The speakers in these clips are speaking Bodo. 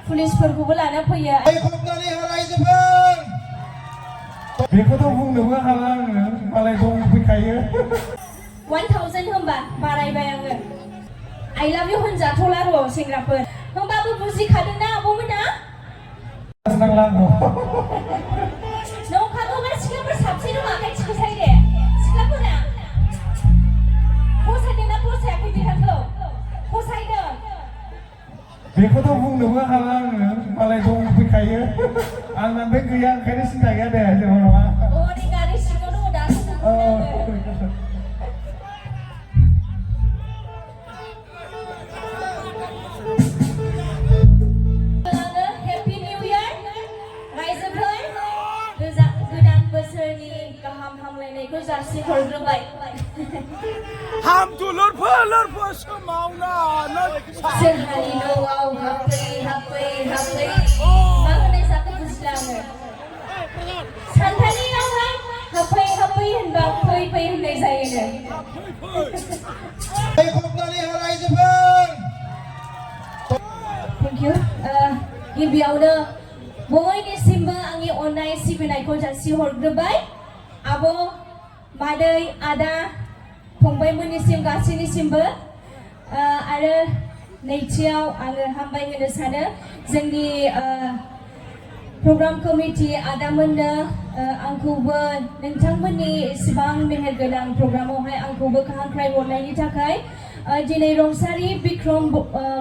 पुलिसफोरखौबो लाना फैयो खुलुमनानै रायजोफोर बेखौथ' बुंनोबो हाला आङो मालाय दंफैखायो 1000 होनबा बारायबाय आङो I love you होनजाथ'ला र' सेंग्राफोर होमबाबो बुजिखादोंना आब'मोना नांला नंखागौबा सिख्लाफोर साबसिन दं आखाइ थिखोसाय दे सिख्लाफोरा फसायदोंना फसायाखै बिथांखौ फसायदों बेखौथ' बुंनोबो हाला आङो मालाय दंफैखायो आंना बे गैया ओंखायनो सिन्था गैया दे जेबो नङा नै गारि सिङाव दङ दासो हेपि निउ इयार रायजोफोर गोदान बोसोरनि गाहाम हामलायनायखौ जासिहरग्रोबाय हामदुलुरफोर सोमावनानै जोंहानि न'आव हाबफै हाबफै हाबफै मा होननाय जाखो बुजिला आङो सानथालि रावहा हाबफै हाबफै होनबा फै फै होननाय जायोनो थेंक इउ गिबियावनो बयनिसिमबो आंनि अननाय सिबिनायखौ जासिहरग्रोबाय आब' मादै आदा फंबायमोननिसिम गासैनिसिमबो आरो नैथियाव आङो हामबाय होनो सानो जोंनि प्रग्राम कमिटि आदामोननो आंखौबो नोंथांमोननि इसिबां मेहेरगोनां प्रग्रामावहाय आंखौबो हांख्राय हरनायनि थाखाय दिनै रंसारि बिक्रम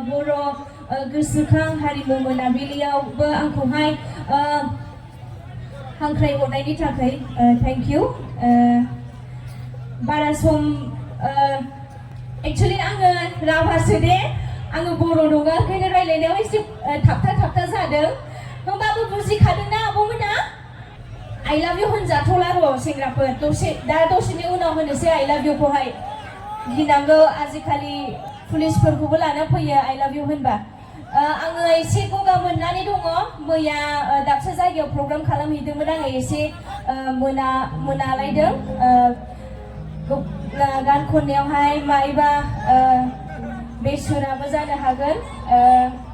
बर' गोसोखां हारिमु मोनाबिलियावबो आंखौहाय हांख्राय हरनायनि थाखाय थेंक इउ बारा सम एक्चुअली आङो राभासो दे आङो बर' नङा ओंखायनो रायलायनायाव एसे थाबथा जादों होमबाबो बुजिखादोंना आब'मोना I love you होनजाथ'ला र' सेंग्राफोर दसेनि उनाव होनोसै I love you खौहाय गिनांगौ आजिखालि पुलिसफोरखौबो लाना फैयो I love you होनबा आङो एसे गगा मोननानै दङ मैया दाबसे जायगायाव प्रग्राम खालामहैदोंमोन आङो एसे मोनालायदों गान खननायावहाय मायबा बेसुराबो जानो हागोन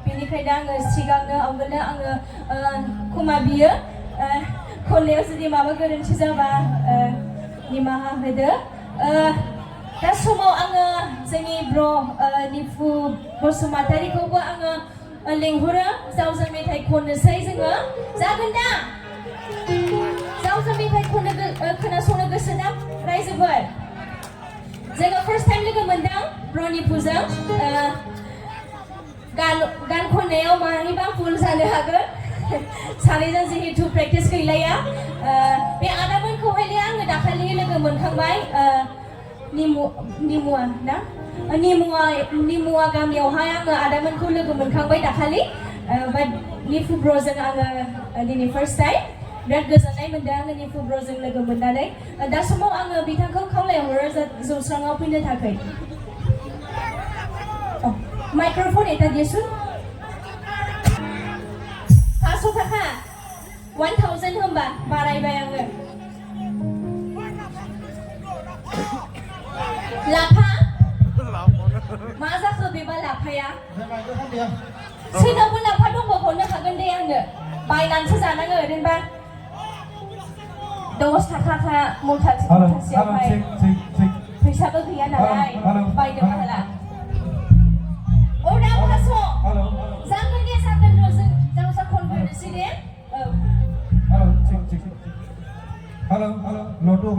बेनिखायनो आङो सिगांनो आवगोलनो आङो क्षमा बियो खननायाव जुदि माबा गोरोन्थि जाबा निमाहा होदो दा समाव आङो जोंनि ब्र निपु बसुमातारिखौबो आङो लेंहरो जावजा मेथाइ खननोसै जोङो जागोन दा जावजा मेथाइ खोनासंनो गोसो ना रायजोफोर जोङो फार्स्ट टाइम लोगो मोनदों ब्र निपुजों गान खननायाव मानिबा भुल जानो हागोन सानैजों जिहेतु प्रेक्टिस गैलाया बे आदामोनखौहाय आङो दाखालि लोगो मोनखांबाय निमुआ ना निमुआ गामियावहाय आङो आदामोनखौ लोगो मोनखांबाय दाखालि बाट निपु ब्र'जों आङो दिनै फार्स्ट टाइम बिराद गोजोननाय मोनदों आङो निपु ब्र'जों लोगो मोननानै दा समाव आङो बिथांखौ खावलायहरो जौस्राङाव फैनो थाखाय माइक्र'फन एटा दियोसुन 500 थाखा 1000 होनबा बारायबाय आङो लाफा मा जाखो बेबा लाफाया सोरनावबो लाफा दंबा हरनो हागोन दे आंनो बायनानैसो जानाङो ओरैनोबा 10 थाखा मुथासेयावहाय फैसाबो गैया नालाय बायनो हाला उनाव 500 जागोन दे जागोन र' जों जावजा खनग्रोनोसै दे हेल' लटु